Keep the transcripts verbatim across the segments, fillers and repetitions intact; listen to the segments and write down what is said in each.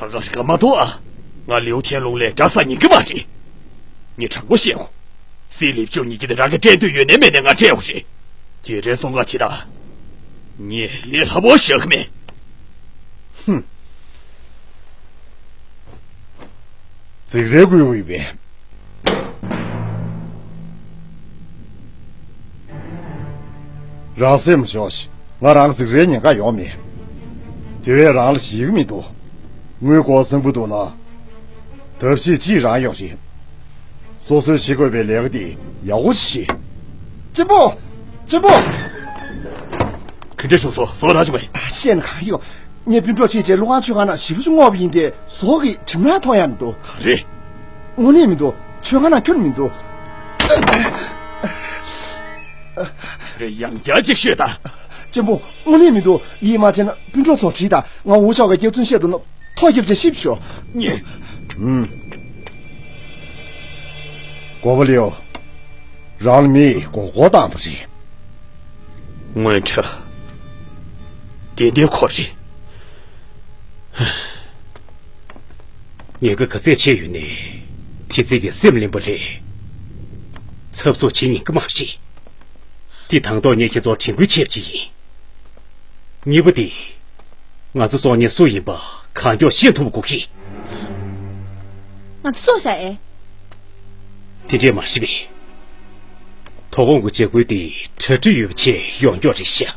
ད་ག་རེ་ག་མ་གཏོགས་ཨ། ང་ལིའུ་ཐན་ལུང་ལས་འདྲ་ས་ཉན་གི་མ་རེད། ངས་དྲང་པོ་བཤད་འོ། སྲིད་ལེབ་ཅོ་ཉིད་ཀྱི་དེ་རང་གི་སྤྲད་འདོད་ཡོད་ནའི་མེད་ནའི་ང་སྤྲད་འོ་རེད། རྒྱལ་རའི་བཙོན་ཁང་ཆེ་ད། ངས་ལས་སླ་པོ་བཞག་གི་མེད། ཧུམ། རྫིག་རལ་བསྐུལ་བའི་བས། རང་སེམས་ཞོག་ཤིག་ང་རང་རྫིག་རལ་ཉེན་ཁ་ཡོང་མེད། དེ་བས་རང་ལ་ཞིག་མི་འདུག་དངུལ་སྒོར་སེང་པོ་འདུག་ན། ཐབས་ཤེས་ཅིག་རང་ཡོང་རེད། སོ་སོའི་བྱེད་དགོས་པའི་ལས་ཀ་དེ་ཡག་པོ་ཞིག་གཅེན་པོ། གཅེན་པོ། ག་འདྲ་བྱུང་སོང་། ཟོག་རག་བྱུང་ངས། ཨ། བཤད་ན་གང་ཡོད། ངའི་སྤུན་གྲོགས་ཁྲིད་བྱས་ལུང་ཨང་མཆོད་ཁང་ནང་ཞེ་པོ་ཅིག་སྔོག་པ་ཡིན་ཏེ་ཟོག་གི་གྲིབ་ནག་མཐོང་ཡ་མི་འདུག་ག་རེ། དངོས་གནས་མི་འདུག་མཆོད་ཁང་ནང་ཁྱོན་མི་འདུག་རེ་ཡང་བསྐྱར་ཅིག་ཤོད་ད། གཅེན་པོ། དངོས་གནས་མི་འདུག་ཡིད་མ་ཆེས་ན་སྤུན་གྲོགས་ཚོར་དྲིས་དང་། ང་འུ་ཅག་གི་སྐྱག་རྫུན་བཤད་འདུག་ན་ཐོ་རྒྱབ་བྱས་ཤེས་ཤོག་ཉེ། ཨུམ། གོ་བ་ལེའོ། རང་ལ་མིས་མགོ་སྐོར་བཏང་བ་རེད། དངོས་འཕྲོ། དེ་འདྲའི་ཁོ་རེད། ཉེན་ཁ་ག་ཚད་ཆེ་ཡོད་ནའི། དེ་ཚིག་གི་སེམས་ལེན་པ་ལས། ཚབ་ཚུབ་བྱེད་ཉན་གི་མ་རེད། དེ་དང་ཐོག་ངས་ཁྱེད་ཚོར་དྲན་སྐུལ་བྱེད་པ་ཅིག་ཡིན། གཉིས་པ་དེ། ང་ཚོ་བཙོན་ཉེན་སུ་ཡིན་པ་གང་མགྱོགས་ཤེས་ཐུབ་དགོས་ཀྱི། ང་ཚོ་སོང་ཤག་ཨེ། དེ་འདྲས་མ་རེད་པས། དོ་དགོང་གི་འཇབ་རྒོལ་དེ་གྲ་སྒྲིག་ཡོད་པ་བྱས་ཡོང་རྒྱུ་རེད་ཤག་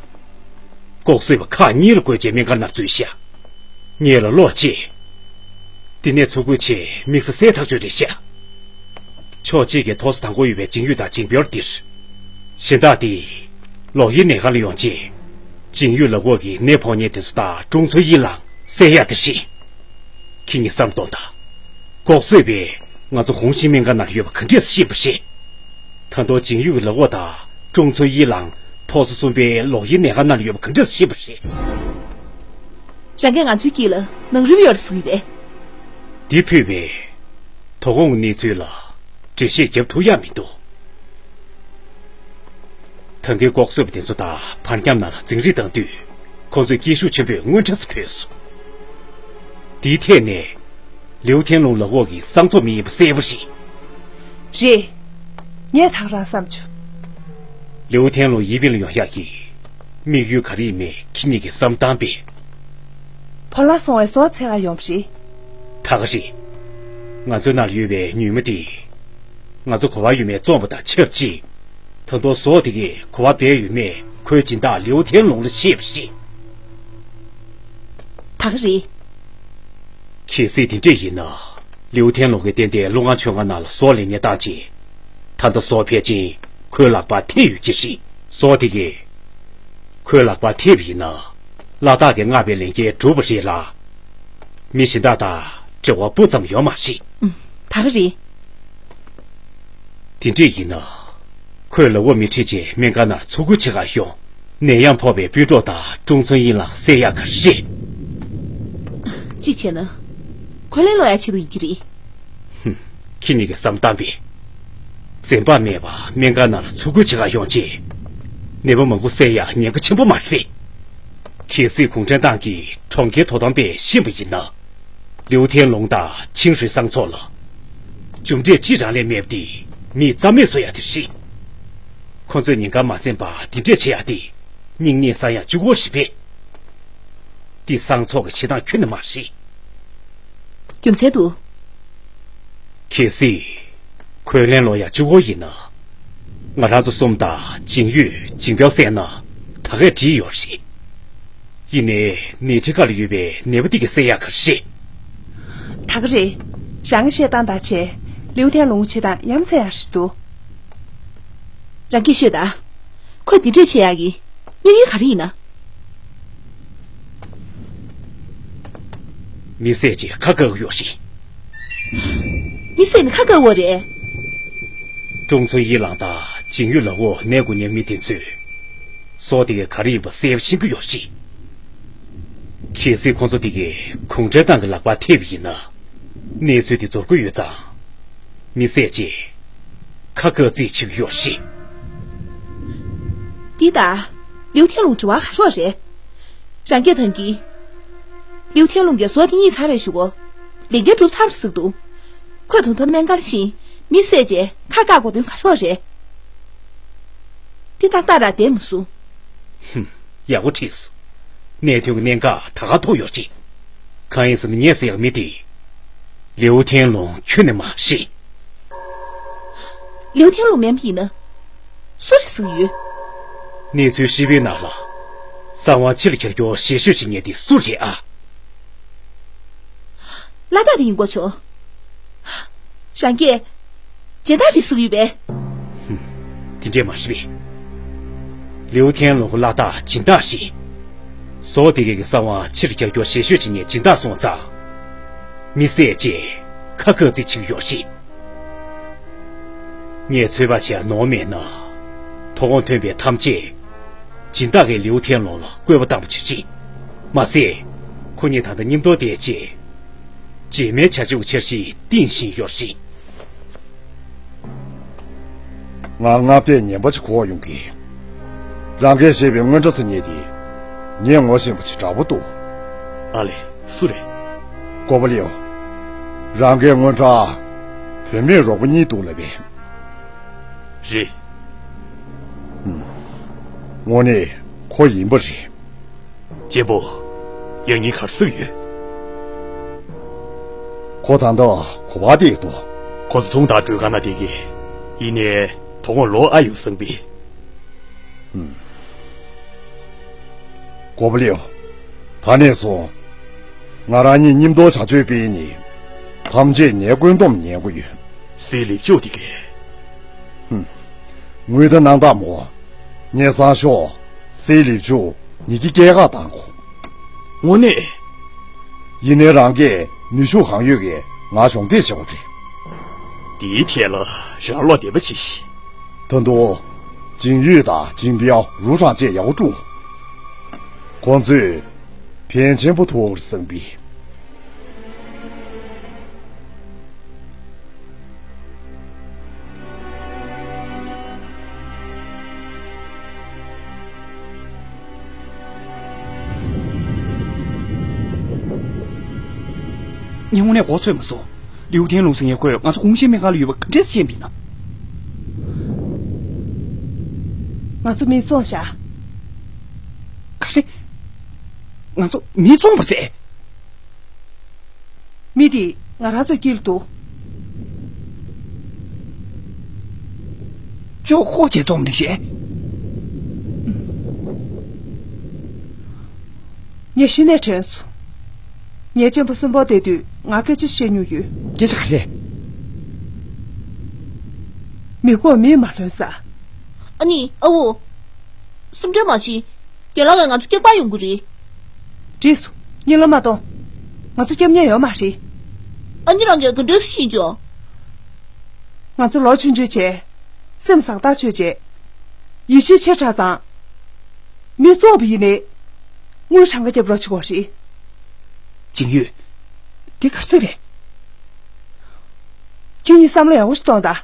ལྐོག་གསོད་པ་ཁག་གཉིས་ལ་བགོས་བྱས་སྨན་ཁང་ནང་འཛུལ་ཤག་ངེད་ལ་བློ་གཅིག་དེ་ནས་ཚུར་རྒོལ་བྱས་དམིགས་བསལ་གསལ་ཐག་ཆོད་རེད་ཤག་ཕྱོགས་གཅིག་གིས་ཐོག་ས་དང་པོ་ཡོད་པའི་ཅིང་ཡུས་དང་ཇིང་པེར་འདིར། གཞན་དག་དེ། ལོག་དབྱེའི་ནད་ཁང་ལ་ཡོང་རྗེས། ཅིང་ཡུས་ལ་འོག་གི་ནད་ཕོག་མཁན་དེ་ཚོ་དང་ཀྲུང་ཚོའི་དབྱིན་ལང་བསད་ཡག་དེ་རེད། ཁྱེད་གཉིས་བསམ་གཏོང་དང་། ལྐོག་གསོད་པས་ང་ཚོ་གོང་ཞིང་སྨན་ཁང་ནང་ཡོད་པ་ག་འདྲས་ཤེས་པ་རེད། ད་དུང་ཅིང་ཡུས་ཀྱི་ལག་འོག་དང་ཀྲུང་ཚོའི་དབྱིན་ལང་ཐོག་ས་གསུམ་པའི་ལོག་དབྱེའི་ནད་ཁང་ནང་ཡོད་པ་ག་འདྲས་ཤེས་པ་རེད། རང་གིས་ང་ཚོའི་དཀྱིལ་ལ་ནང་རིམ་ཡོད་རེད་གསུངས་ཡོད་པས། འདི་ཕུད་པས། དོ་དགོང་གི་གནས་ཚུལ་ལ་འགྲེལ་བཤད་རྒྱབ་ཐུབ་ཡག་མི་འདུག་ད་གིན་ལྐོག་གསོད་པ་དེ་ཚོ་དང་བར་ཁྱམས་ནང་ལ་འཛིང་རེས་བཏང་དུས། ཁོང་ཚོས་སྐད་ཤུགས་ཆེན་པོས་རྔོན་ཁྲབ་ཙམ་བོས་སོང་། དེའི་ཐད་ནས། ལིའུ་ཐན་ལུང་ལག་འོག་གི་གསང་ཚོགས་མི་ཡིན་པ་གསལ་པོ་རེད། རེད། ངས་ད་ག་རང་བསམ་བྱུང་། ལིའུ་ཐན་ལུང་ཡིན་པིན་ལ་ཡོང་ཡག་གི་དམིགས་ཡུལ་ག་རེ་ཡིན་མིན་ཁྱེད་གཉིས་ཀྱིས་བསམ་བློ་བཏང་པས། བོ་ལ་སོང་བའི་ཟོག་འཚོལ་ག་ཡོང་བ་རེད། ད་ག་རེད། ང་ཚོའི་ནང་ལ་ཡོད་པའི་ཉུལ་མ་དེ། ང་ཚོ་གོ་བ་ཡོད་མེད་བཙོངས་པ་དང་ཆབས་ཅིག་ད་དུང་ཟོག་དེ་གས་གོ་བ་སྦས་ཡོད་མེད་ཁོའི་སྦྱིན་བདག་ལིའུ་ཐན་ལུང་ལ་བཤད་པ་རེད། ད་ག་རེད། གལ་སྲིད་དེ་འདྲས་ཡིན་ན། ལིའུ་ཐན་ལུང་གིས་གཏན་གཏན་ལུང་ཨང་མཆོད་ཁང་ནང་ལ་ཟོག་ལེན་མཁན་བཏང་རྗེས། ད་ལྟ་ཟོག་ཕལ་ཆེར་ཁོའི་ལག་པར་ཐེབས་ཡོད་ཀྱི་རེད། ཟོག་དེ་གས་ཁོའི་ལག་པར་ཐེབས་པ་ཡིན་ན། ལ་དྭགས་ཀྱིས་མངགས་པའི་ལས་འགན་གྲུབ་པ་རེད་ལ། མི་གཞན་དག་དང་འབྲེལ་བ་སྤུ་ཙམ་ཡོད་མ་རེད། ཨུམ། ད་ག་རེད། དེ་འདྲས་ཡིན་ན། ཁོས་ལག་འོག་མི་ཁྲིད་ཅིང་སྨན་ཁང་ནང་འཚོ་སྐུལ་བྱེད་གར་ཡོང་། ནད་ཡམས་ཕོག་པའི་སྤུན་གྲོགས་དང་ཀྲུང་ཚུན་དབྱིན་ལང་བསད་ཡག་ག་རེད། གཅིག་བྱས་ན། ཁོ་ལན་སློག་ཡག་ཆེད་དུ་ཡིན་གྱི་རེད། ཧུམ། ཁྱེད་གཉིས་ཀྱིས་བསམ་བཏང་པས། འཛེམ་བག་མེད་པར་སྨན་ཁང་ནང་ལ་འཚོ་སྐུལ་བྱེད་གར་ཡོང་རྗེས། ནད་པ་མང་པོ་བསད་ཡག་ཉེན་ཁ་ཆེན་པོ་མ་རེད། གལ་སྲིད་གུང་ཁྲན་ཏང་གི་གྲོང་ཁྱེར་དོ་དམ་པས་ཤེས་པ་ཡིན་ན། ལིའུ་ཐན་ལུང་དང་ཆིང་ཧྲུའེ་གསང་ཚོགས་ལ། མཇུག་འབྲས་ཅི་རང་ལས་མེད་པ་དེ་མིས་རྩ་མེད་བཟོ་ཡག་དེ་རེད། ཁོ་ཚོས་ཉེན་ཁ་མ་འཛེམས་པར་འདི་འདྲས་བྱེད་ཡག་དེ། སྙིང་ནད་ཟ་ཡག་གཅིག་པོ་ཞིག་རེད། འདི་གསང་ཚོགས་ཀྱི་བྱེད་སྟངས་ཁྱོན་ནས་མ་རེད། རྒྱུ་མཚན་དུ། གལ་སྲིད། ཁོས་ལན་སློག་ཡག་གཅིག་པོ་ཡིན་ན། ང་རང་ཚོ་གསུམ་དང་ཅིང་ཡུས་ཅིང་པའོ་བསད་ན་ད་གས་འགྲིག་ཡོད་རེད། ཡིན་ནའི་ནད་ཁྲི་ཁ་ལ་ཡོད་པའི་ནད་པ་དེ་གས་བསད་ཡག་ག་རེད། ད་ག་རེད། རང་གི་བཤད་སྟངས་དང་བྱས། ལིའུ་ཐན་ལུང་བྱེད་སྟངས་ཡ་མཚན་ཡག་རེད་འདུག་རང་གིས་ཤོད་ད། ཁོས་འདི་འདྲས་བྱེད་ཡག་གི་དམིགས་ཡུལ་ག་རེ་ཡིན་ན། མི་བསད་ཅེས་ཁ་བཀག་ཡོད་རེད། མི་བསད་ནི་ཁ་བཀག་པ་རེད། ཀྲུང་ཚུན་དབྱིན་ལང་དང་ཅིང་ཡུས་ལག་འོག་ནད་འགོ་ཉེན་མི་དེ་ཚོས། ཟོག་དེ་གས་ག་རེ་ཡིན་པ་གསལ་པོ་ཤེས་ཀྱི་ཡོད་རེད། གལ་སྲིད་ཁོང་ཚོ་དེ་གས་གུང་ཁྲན་ཏང་གི་ལག་པར་ཐེབས་པ་ཡིན་ན། གནས་ཚུལ་དེ་རྫོགས་ཀྱི་ཡོད་ཙང་། མི་བསད་ཅེས། ཁ་བཀག་རྩིས་བྱེད་ཀྱི་ཡོད་རེད། འདི་ལྟ། ལིའུ་ཐན་ལུང་དྲི་བ་ག་རེ་རེད། རང་སྐད་ཐང་གི། ལིའུ་ཐན་ལུང་གིས་བཟོ་དེ་གཉིས་ཚར་བའི་གཞུག་གུ། ལས་འགན་གྲུབ་ཚར་ཟེར་འདུག་ཁོས་ད་ལྟ་སྨན་ཁང་ལ་ཕྱིན། མི་བསད་རྗེས་ཁ་བཀག་དགོས་དོན་ག་རེ་རེད། འདི་ཏག་ཏག་ར་བསྡད་མ་སོང་། ཧུམ། ཡག་པོ་བྲིས་སོང་། གནད་དོན་གྱི་གནད་འགག་ད་ག་ཐུག་ཡོད་ཅིག་གང་ཡིན་ཟེར་ན་ངས་ཟེར་ཡག་མི་དེ། ལིའུ་ཐན་ལུང་ཁྱོན་ནས་མ་ཤེས། ལིའུ་ཐན་ལུང་མིན་པ་ཡིན་ན། སུ་རེད་ཟེར་གྱི་ཡོད། གནས་ཚུལ་ཧྲིལ་པོའི་ནང་ལ། གསང་བ་ཕྱི་ལ་འཁྱེར་རྒྱུ་ཞེ་ཤོས་བྱེད་མཁན་དེ་སུ་རེད་ཨ། ལ་དྭགས་དེ་ཡིན་དགོས་བྱུང་། རང་གིས། སྦྱིན་བདག་རེད་ཟེར་གྱི་ཡོད་པས། ཧུམ། དེ་འདྲས་མ་རེད་པས། ལིའུ་ཐན་ལུང་གི་ལ་དྭགས་སྦྱིན་བདག་རེད། ཟོག་དེ་གའི་གི་གསང་བ་ཕྱིར་རྒྱག་རྒྱུ་ཞེ་ཤོས་བྱེད་མཁན་སྦྱིན་བདག་སོང་ཙང་། མི་བསད་རྗེས་ཁ་ཁ་རྩིས་བྱེད་ཀྱི་ཡོད་རེད། ངས་ཚོད་དཔག་བྱས་ནོར་མེད་ན། དོ་དགོང་ཐོན་པའི་ཐམས་ཅད། སྦྱིན་བདག་གིས་ལིའུ་ཐན་ལུང་ལ་བཀོད་པ་བཏང་བ་ཅིག་རེད། མ་ཟད། ཁོ་གཉིས་ད་ལྟ་མཉམ་དུ་བསྡད་རྗེས། རྗེས་མའི་བྱ་སྤྱོད་ཀྱི་འཆར་གཞི་བཏིང་བཞིན་ཡོད་རེད། ང་སྔ་ལྟས་ངན་པ་ཅིག་གོ་ཡོང་གི། རང་གིས་བཤད་པའི་སྔོན་གྲྭ་ཟེར་མཁན་དེ། ངས་ངོ་ཤེས་པ་ཅིག་འདྲ་པོ་འདུག་ཨ་ལས། སུ་རེད། གོ་པ་ལེའོ། རང་གིས་སྔོན་གྲྭ། བུད་མེད་རོགས་པ་གཉིས་འདུག་ལབ་པས། རེད། ཧུམ། དངོས་གནས་ཁོ་ཡིན་པ་རེད། གཅེན་པོ། ཡང་སྙིང་གར་སུ་ཡོད། ཁོ་ད་ལྟ་གོ་བ་དེ་འདུག་ཁོ་ཚོ་ཚོང་དང་སྤྲོད་ཁང་ན་བསྡད་ཀྱི། ཡིན་ནའི་དོ་དགོང་ལོག་ཨ་ཡོང་བསམ་པས། ཧུམ། གོ་པ་ལེའོ། ད་ནས་བཟུང་། ང་རང་གཉིས་མཉམ་དུ་བྱ་སྤྱོད་སྤེལ་ནས། ཐམས་ཅད་ངའི་བཀོད་འདོམས་ཉན་དགོས་ཡོད། སྲིད་ལེབ་ཅོག་དེ་གས། ཧུམ། ངུས་ད་སྣང་དག་མོ། ངས་སང་ཞོགས་སྲིད་ལེབ་ཅོག་ཉིད་ཀྱི་སྐྱེས་སྐར་བཏང་གོ། དངོས་གནས། ཡིན་ནའི་རང་གིས་ནུས་ཤུགས་གང་ཡོད་ཀྱིས་ང་གཞོགས་འདེགས་བྱེད་དགོས་རེད། དེའི་ཐད་ལ་རང་བློ་བདེ་པོ་བྱེད་ཤིག་ད་དུང་། ཅིང་ཡུས་དང་ཅིང་པིའོ་རུ་ཁྲང་བཅས་ཡག་པོ་སྲུང་། ཁོང་ཚོས་ཕན་ཆེན་པོ་ཐོགས་བསམ་པས། ངས་དངོས་གནས་མགོ་ཚོས་མ་སོང་། ལིའུ་ཐན་ལུང་ཟེར་མཁན་ཁོས་ང་ཚོ་གུང་གཞིས་སྨན་ཁང་ལ་ཡོད་པ་ག་འདྲས་ཤེས་པ་ཡིན་ན། ང་ཚོ་མི་བཙོང་བཞག་ག་རེ། ང་ཚོ་མི་བཙོང་བ་རེད། མི་དེ་ང་རང་ཚོའི་དཀྱིལ་དུ། ཅོག་ཧོ་བྱས་བཙོང་ནས་བཤད། ངས་གཞི་ནས་དྲན་སོང་། ངའི་གཅེན་པོ་གསོན་པོ་བསྡད་དུས་ང་སྐད་ཆ་བཤད་མྱོང་ཡོད། སྐད་ཆ་ག་རེ། མི་དགོས་མིས་མ་ལོན་ས། ཨ་ནི་ཨ་འུ། སེམས་ཁྲལ་མ་བྱེད། རྒན་ལགས་ཀྱིས་ང་ཚོ་སྐྱོབ་ག་ཡོང་གི་རེད། འགྲིག་སོང་། གཉིད་ལོག་མ་གཏོང་། ང་ཚོ་སྐྱོབ་མཁན་ཡོད་མ་རེད། ཨ་ནི་རང་གིས་ག་འདྲ་ཤེས་བྱུང་། ང་ཚོ་ལོ་ཆུང་ཆུང་བྱས། སེམས་བཟང་ཐག་ཆོད་བྱས། ཡིད་ཆེས་ཆེ་དྲགས་ཙང་། མི་བཙོང་བ་ཡིན་ནའི། དངུལ་གྲངས་ཀ་རྒྱབ་རོགས་བྱེད་དགོས་རེད། ཅིང་ཡུས། འདི་ག་རེ་ཟེར་རེད། ཁྱེད་གཉིས་བསམ་བློ་ཡག་པོ་ཞིག་གཏོང་དང་།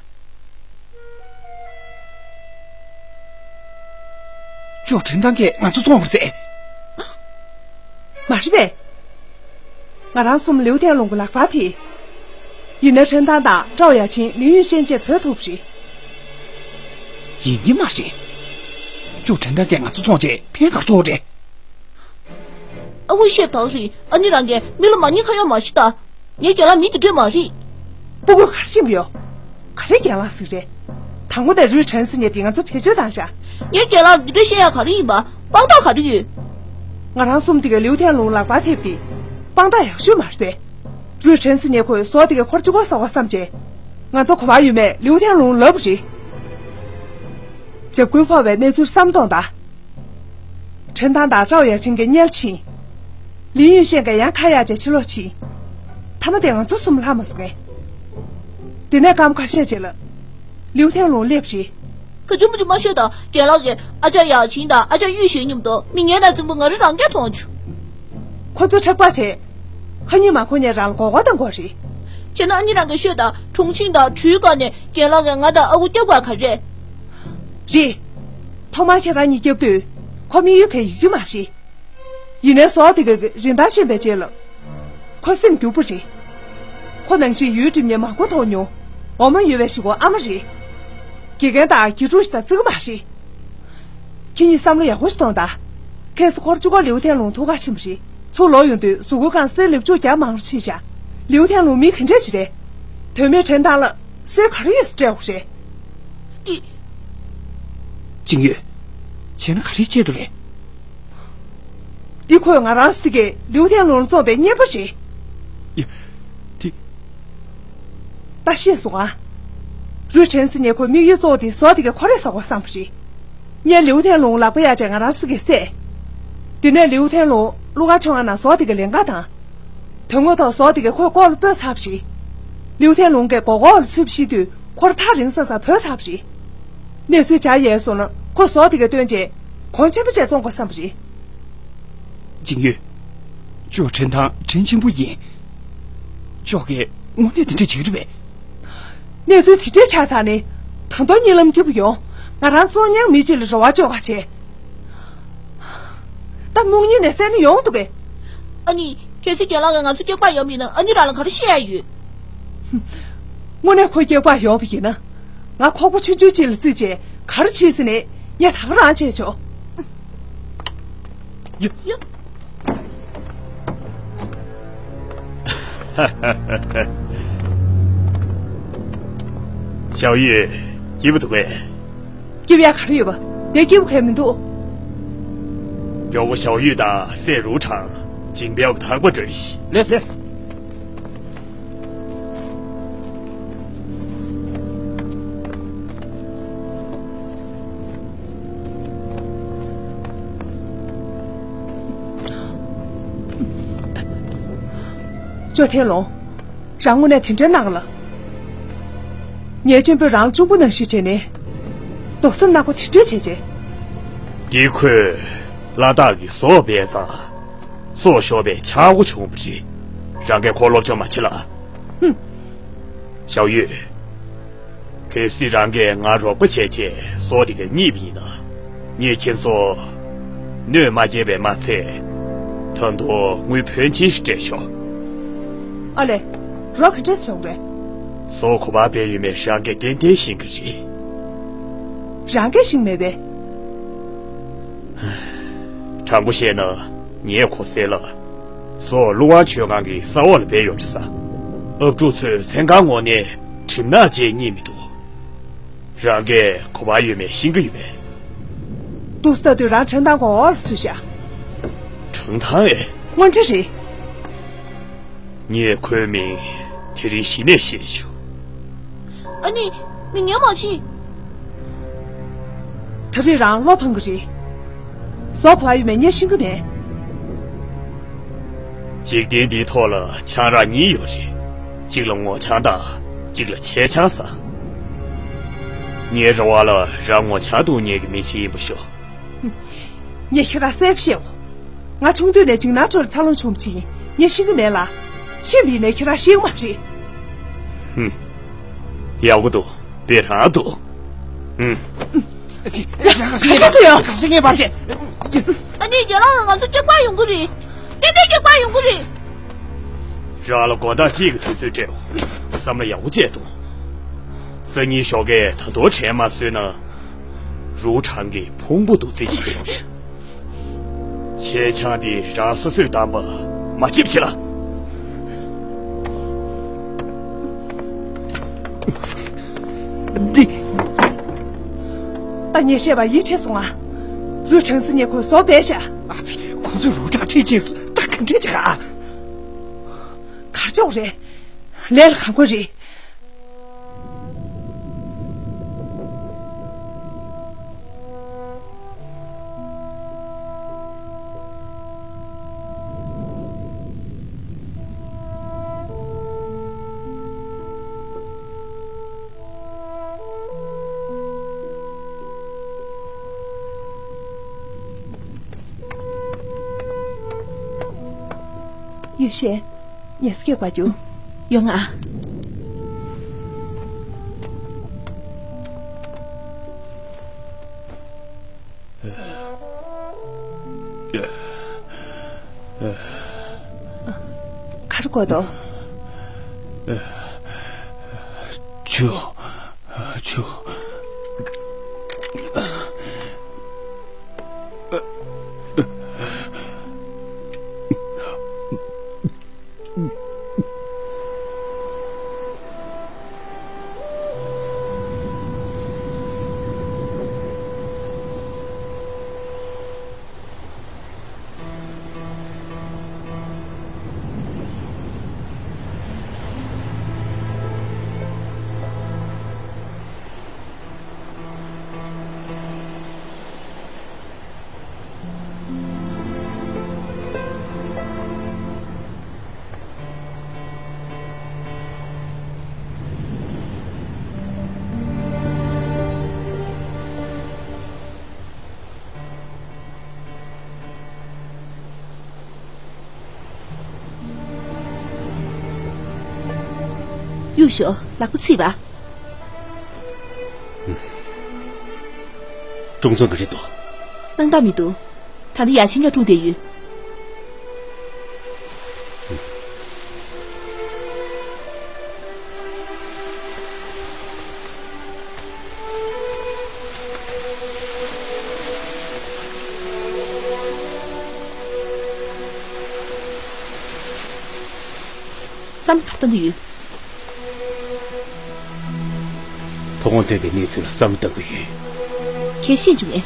ཅོ་ཁྲིན་ཐང་གིས་ང་ཚོ་བཙོང་བར་ཟེར། མ་རེད་པས། ང་རང་གསུམ་ལིའུ་ཐན་ལུང་གི་ལག་པར་ཐེབས། ཡིན་ན་ཁྲིན་ཐང་དང་ཀྲའོ་ཡ་ཆིན་ལིའུ་ཡུན་ཤན་བཅས་བོད་ཐུག་པ་རེད། ཡིན་གྱི་མ་རེད། ཅོ་ཁྲིན་ཐང་གིས་ང་ཚོ་བཙོང་བྱས་ཕན་ག་རེ་ཐོགས་རེད། ཨ་ཁུ་བཤད་པ་རེད། ཨ་ནི་རང་གིས་མི་ལ་མ་ཉེས་ཁ་གཡོག་མ་བྱེད་ད། ངའི་རྒན་ལགས་མི་དེ་འདྲས་མ་རེད། སྤུ་གུར་ག་རེ་ཤེས་ཀྱི་ཡོད། ག་རེ་རྒན་ལགས་ཟིག་རེད། དང་པོ་དེ་རུས་ཁྲེན་ཟེར་མཁན་དེ་ང་ཚོ་བེད་སྤྱོད་བཏང་ཤག་ངའི་རྒན་ལགས་འདི་འདྲས་བཤད་ཡག་ག་རེ་ཡིན་པ། དཔང་རྟགས་ག་རེ་ཡོད། ང་རང་གསུམ་དེ་གའི་ལིའུ་ཐན་ལུང་ལག་པར་ཐེབས་ཏེ། དཔང་རྟགས་ཡག་ཤོས་མ་རེད་པས། རུས་ཁྲེན་ཟེར་མཁན་ཁོས་ཟོག་དེ་གའི་འཁོར་གཅིག་པོ་ཟ་བ་བསམ་བྱས། ང་ཚོ་ག་པར་ཡོད་མེད་ལིའུ་ཐན་ལུང་ལབ་པ་རེད། འཇབ་རྒོལ་ཕོག་པའི་གནས་ཚུལ་བསམ་གཏོང་དང་། ཁྲེན་ཐང་དང་ཀྲའོ་ཡ་ཆིན་གྱིས་བརྙས་ཕྱིན། ལི་ཡུན་ཤན་གྱིས་ཡང་ཁ་གཡར་བྱས་ཕྱིར་ལོག་ཕྱིན། མཐའ་མ་དེ་ང་ཚོ་གསུམ་ལྷག་མ་སོང་ངས། དེ་ནས་སྐར་མ་ཁ་ཤས་ཤིག་ལ། ལིའུ་ཐན་ལུང་སླེབས་རེད། ཁ་ཆུང་མ་ཆུང་མ་བཤད་དང་། རྒན་ལགས་ཀྱིས་ཨ་ཅག་ཡ་ཆིན་དང་ཨ་ཅག་ཡུས་ཤན་མཉམ་དུ་མི་ངན་དང་རྫུན་པོ་ང་རང་རང་རྐྱ་མཐོང་བྱུང་། ཁོ་ཚོ་ཁྲག་པ་བྱས། ཧ་ཉི་མ་ཁོ་གཉིས་རང་ལ་མགོ་སྐོར་གཏོང་དགོས་རེད། བྱས་ན་ཨ་ནི་རང་གིས་ཤོད་དང་། ཁྲུང་ཆིང་དང་གྲུའི་སྒང་ནས་རྒན་ལགས་ཀྱིས་ང་དང་ཨ་ཁུ་སྐྱོབ་དགོས་ག་རེད། རེད། ཐོག་མར་ཁྱེད་རང་གཉིས་སྐྱོབ་དུས་ཁོ་དམིགས་ཡུལ་ག་ཡོད་ཀྱི་མ་རེད། ཡིན་ནའི་ཟོག་དེ་གའི་རིན་ཐང་ཤེས་པའི་རྗེས་ལ། ཁོ་སེམས་སྐྱོ་པོ་རེད། ཁོ་ནང་བཞིན་ཡུལ་འགྲིམ་ནས་མང་པོ་མཐོང་མྱོང་། འོ་མ་ཡོད་པའི་གཞིས་འཁོར་ཨ་མ་རེད། དགེ་རྒན་དང་དགེ་ཕྲུག་ཞིག་དང་བརྩི་གི་མ་རེད། ཁྱེད་གཉིས་བསམ་བློ་ཡག་པོ་ཞིག་གཏོང་དང་། ཁ་སང་སྐོར་བཅུ་ག་ལིའུ་ཐན་ལུང་ཐུག་ག་ཕྱིན་པ་རེད། ཚུར་ལོག་ཡོང་དུས་གཟུགས་པོའི་སྒང་གསེར་ལེབ་ཆུ་རྒྱ་མང་རུ་ཕྱིན་ཤག་ལིའུ་ཐན་ལུང་མི་ག་འདྲས་ཅིག་རེད། དོན་མེད་དྲན་ཐང་ལ་གསེར་ག་རེ་ཡོད་ཟེར་སྤྲད་དགོས་རེད། འདི། ཅིང་ཡོས། བྱས་ན་ག་རེ་བྱེད་དགོས་རེད། འདི་ཁོས་ང་རང་ཚོ་དེ་གའི་ལིའུ་ཐན་ལུང་ལ་བཙོངས་པའི་གཉེན་པོ་རེད། ཡ། དེ། ད་ཤེས་སོང་ཨ། རུས་ཁྲེན་སི་ཉེ་ཁོའི་དམིགས་ཡུལ་གཙོ་བོ་དེ་ཟོག་དེ་གའི་ཁོ་རེ་ཟ་དགོས་བསམ་པ་རེད། ངས་ལིའུ་ཐན་ལུང་ལག་པ་གཡར་བྱས་ང་རང་ཚོ་དེ་གའི་བསད། དེ་ནས་ལིའུ་ཐན་ལུང་ཀླུ་ཁང་ཕྱོགས་ཁ་ནས་ཟོག་དེ་གའི་ལེན་ག་དང་། དོན་དངོས་ཐོག་ཟོག་དེ་གའི་ཁོའི་ལྐོག་ལ་སྤོས་ཚར་བ་རེད། ལིའུ་ཐན་ལུང་གིས་སྒོ་ཁོག་ལ་ཚུད་པ་ཤེས་དུས་ཁོ་རང་ཐག་རིང་ས་ས་བྲོས་ཚར་བ་རེད། གནས་ཚུལ་ཇ་ཡལ་སོང་ན་ཁོ་ཟོག་དེ་གའི་བཏོན་བྱས་གོང་ཆེན་པོ་བྱས་བཙོང་དགོས་བསམ་པ་རེད། ཅིང་ཡོས། ཅོ་ཁྲེན་ཐང་དྲིན་ཆེན་པོ་ཡིན། ཅོ་གིས་དངོས་གནས་དེ་འདྲ་བྱེད་ཀྱི་རེད་པས། གནས་ཚུལ་དེ་འདྲ་ཆགས་ཚར་ནས་ད་དུང་གཉིད་ལམ་སྐྱིད་པོ་ཡོང་། ང་རང་བཙོང་མཁན་མི་གཅིག་ལ་རེ་བ་བཅོལ་ག་བྱས། ད་སྨུག་ཉིན་ནས་བསད་ན་ཡོང་འདུག་གས། ཨ་ནི། གལ་སྲིད་རྒན་ལགས་ཀྱིས་ང་ཚོ་སྐྱག་པ་ཡོད་མིན་ན་ཨ་ནི་རང་ལ་ག་རེ་བཤད་ཡ་ཡོད། དངོས་གནས་ཁོ་སྐྱག་པ་ཡོད་པ་ཡིན་ན། ང་ཁོག་པ་ཆུང་ཆུང་གཅིག་ལ་བརྩིས་བྱས་ག་རེ་བྱེད་ཟེར་ནས་ངས་ད་ག་རང་བྱས་ཆོག་ཡ། ཡ། ཞའོ་ཡུས། སྐྱིད་པོ་འདུག་གས། སྐྱིད་པ་ཡ་ག་རེ་ཡོད་པ། དེ་སྐྱིད་པོ་གས་མི་འདུག་མགྱོགས་པོ་ཞའོ་ཡུས་དང་སྲས་རུའུ་ཁྲང་ཇིང་པའོ་གི་ཐག་པ་གྲོལ་ཤིག་ལགས་སོ། ཅོ་ཐེན་ལོང་། རང་དངོས་གནས་དེ་འདྲའི་གནག་ལ། ངའི་གཅེན་པོས་རང་གཅུང་པོ་ནང་བཞིན་བྱས་ནས། རྡོག་སེམས་ནག་པོ་དེ་འདྲས་བྱས་རྗེས། འདི་ཁོས་ལ་དྭགས་ཀྱི་ཟོག་སྦས་ཙང་། སྲོག་ཤོར་བའི་ཆག་སྒོ་བྱུང་བ་རེད། རང་གིས་ཁོ་སློབ་སྦྱོང་མ་བྱེད་ལ། ཧུམ། ཞའོ་ཡུས། གལ་སྲིད་རང་གིས་ང་རོགས་པ་བྱས་རྗེས་ཟོག་དེ་ག་རྙེད་པ་ཡིན་ན། ངས་ཁྱེད་ཚོ་གནོད་མ་སྐྱེལ་བས་མ་ཚད། ད་དུང་དངུལ་ཕོན་ཆེན་ཞིག་སྤྲད་ཆོག་ཨ་ལས། རོགས་ག་འདྲས་བྱུང་རེད། ཟོག་ག་པར་སྦས་ཡོད་མེད་རང་གིས་ཏན་ཏན་ཤེས་ཀྱི་རེད། རང་གིས་ཤེས་མེད་པས། དྲང་པོ་བཤད་ན་ངས་ཁོ་བསད་ལ། ཟོག་ཀླུ་དབང་ཆོས་སྒང་གི་ས་འོག་ལ་སྦས་ཡོད་རེད་ཟེར། ཨབ་ཕྲུག་ཚོས་མཚན་གང་ངོ་ནས་གྲིབ་ནག་ཅེས་རྙེད་མི་འདུག་རང་གིས་ག་པར་ཡོད་མེད་ཤེས་ཀྱི་ཡོད་པས། འདུག་སེ་ལྟ་དུས་རང་ཁྲེན་ཐང་ཁོ་འོག་ལ་ཚུད་ཤག་ཁྲེན་ཐང་ཨེ། དངོས་འབྲེལ་རེད། ངས་ཁོའི་མིང་དེ་རིང་གཞི་ནས་ཤེས་བྱུང་། ཨ་ནི། མི་ངན་མ་བྱེད། ད་རེས་རང་བློ་ཕམ་གི་རེད། ཟོག་ག་པར་ཡོད་མེད་ངས་ཤེས་ཀྱི་མེད། འཇིག་རྟེན་འདིའི་ཐོག་ལ་ཆང་རག་གཉིས་ཡོད་རེད། གཅིག་ལ་ངོ་ཆང་དང་གཅིག་ལ་ཆས་ཆང་ཟེར། ངའི་རེ་བ་ལ་རང་ངོ་ཆང་འཐུང་མཁན་གྱི་མི་ཞིག་ཡིན་པ་ཤོག་ངས་ཁྱེད་རང་གསལ་པོ་བཤད་འོ། ང་ཆུང་དུས་ནས་འཇིགས་སྣང་ཁྲོད་ལ་འཚར་ལོངས་བྱུང་བ་ཅིག་ཡིན། ངས་ཤེས་ཀྱི་མེད་ལ། ཤེས་པ་ཡིན་ནའི་ཁྱེད་རང་ཤེས་ཀྱི་མ་རེད། ཧུམ། ཡག་པོ་འདུག་དཔེ་རང་འདུག་ཧུམ། ཡ། ག་ཚོད་ཡོད། ག་ཚོད་ངས་ཕར་བྱེད། ཨ་ནི་རྒན་ལགས་ང་ཚོ་སྐྱག་པར་ཡོང་གི་རེད། ཏན་ཏན་སྐྱག་པར་ཡོང་གི་རེད། རང་ལ་དགོང་དག་གཅིག་གི་དུས་ཚོད་སྤྲད་འོ། བསམ་བློ་ཡག་པོ་བྱས་ཐོངས། སང་ཉིན་ཞོགས་ཀས་ད་དུང་དྲན་མ་སོས་ན། རུའུ་ཁྲང་གིས་ཕུང་པོ་བདུད་རྩི་བྱེད། ཆས་ཆང་དེ་རང་སོ་སོས་བཏང་པ་མ་བརྗེད་པ་བྱེད་ལ། འདི། ད་ངས་བཤད་པ་ཡིད་ཆེས་སོང་ང་། རུས་ཁྲེན་སི་ཉེ་ཁོའི་ཟོག་སྦས་ཤག་ཨ་ཙི། ཁོ་ཚོས་རུས་ཁྲང་ཁྲིད་ཕྱིན་སོང་། ད་ག་འདྲས་བྱེད་ག་གར་ལྕོག་རེད། ལས་ལ་གང་དགོས་རེད། ཡུས་ཤན། ངལ་གསོ་རྒྱག་པར་རྒྱུགས། ཡོང་ང་། ག་ གར་དགོས་དོ། ཆུ། ཆུ། གཡུག་ཞོག་ལག་པ་ཚིག་པ། ཀྲུང་ཚོ་ག་རེད་འདུག་སྣང་དག་མི་འདུག་ད་ལྟ་ཡ་ཆེན་ཡ་ཀྲུང་བསྡད་ཡོད། བསམ་བློ་ག་རེ་གཏོང་གི་ཡོད། ཐོག་ཁོང་ཐོན་པའི་གནས་ཚུལ་ལ་བསམ་བློ་གཏོང་གི་ཡོད། ཁྱེད་ཤེས་བྱུང་